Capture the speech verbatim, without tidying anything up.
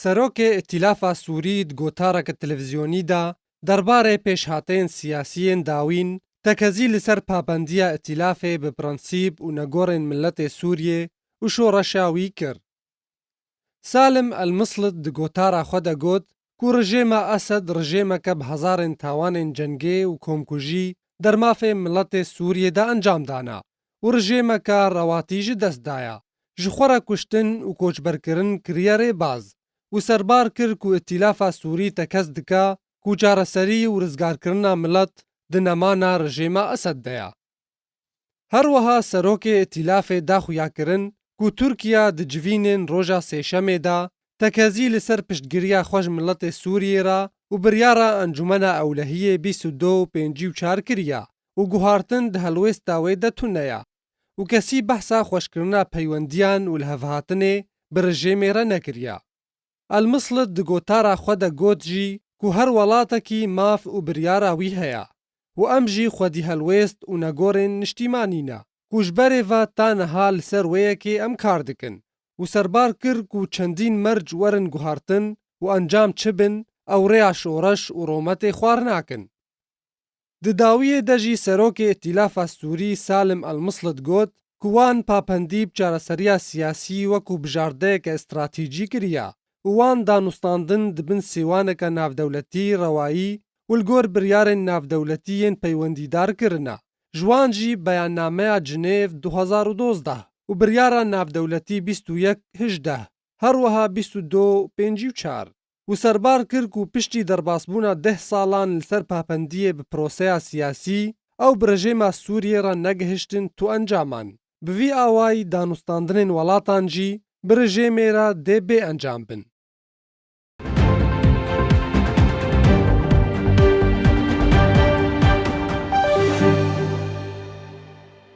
Serokê Îtîlafa Sûrî di gotareke televîzyonî de derbarê pêşhateyên siyasî yên dawîn tekezî li ser pabendiya îtîlafê bi prensîp û negorên miletê Sûriyê û şoreşa wî kir. Salim El Mislit di gotara xwe de got ku rejêma Esed rejêmeke bi hezarên tawanên cengê û komkujî dermafê miletê Sûriyê de encam dana û rejêmeke rewatî ji dest daya. Ji xwe re kuştin û koçberkirin kiriye rêbaz û serbar kir ku Îtîlafa Sûrî tekez dike ku çareserî û rizgarkirina milet di nemana rejêma Esed de ye. Her wiha Serokê Îtîlafê da xuyakirin ku Tirkiye di civînên roja Sêşemê de tekezî li ser piştgiriya xwe ji miletê Sûriyê re û biryara Encûmena Ewlehiyê bîst û du û pêncî û çar kiriye û guhartin di helwêsta wê de tune ye û kesî behsa xweşkirina peywendiyan û lihevhatinê bi rejêmê re nekiriye. El Mislit di gotara xwe de got jî ku her welatekî maf û biryara wî heye û em jî xwedî helwêst û negorên niştîmanî ne ku ji berê ve ta niha li ser wê yekê em kar dikin û serbar kir ku çendîn merc werin guhartin û encam çi bin, ew rêya şoreş û rometê xwar nakin. Di dawiyê de jî Serokê Îtîlafa Sûrî Salim El Mislit got ku wan papendî bi çareseriya siyasî wekû bijardeyeke stratejî kiriye û wan danûstandin di bin sêwaneke navdewletî rewayî û li gor biryarên navdewletî yên peywendîdar kirine. Ji wan jî beyannameya Cinêv du hezar û dozdeh û biryara navdewletî bîst û yek hejdeh, her wiha bîst û du pêncî û çar. Û serbar kir ku piştî derbasbûna deh salan li ser papendiyê bi proseya siyasî, ew bi rejêma Sûriyê re negihiştin tu encaman. Bi vî awayî danûstandinên welatan jî bi rejêmê re dê bê encam bin.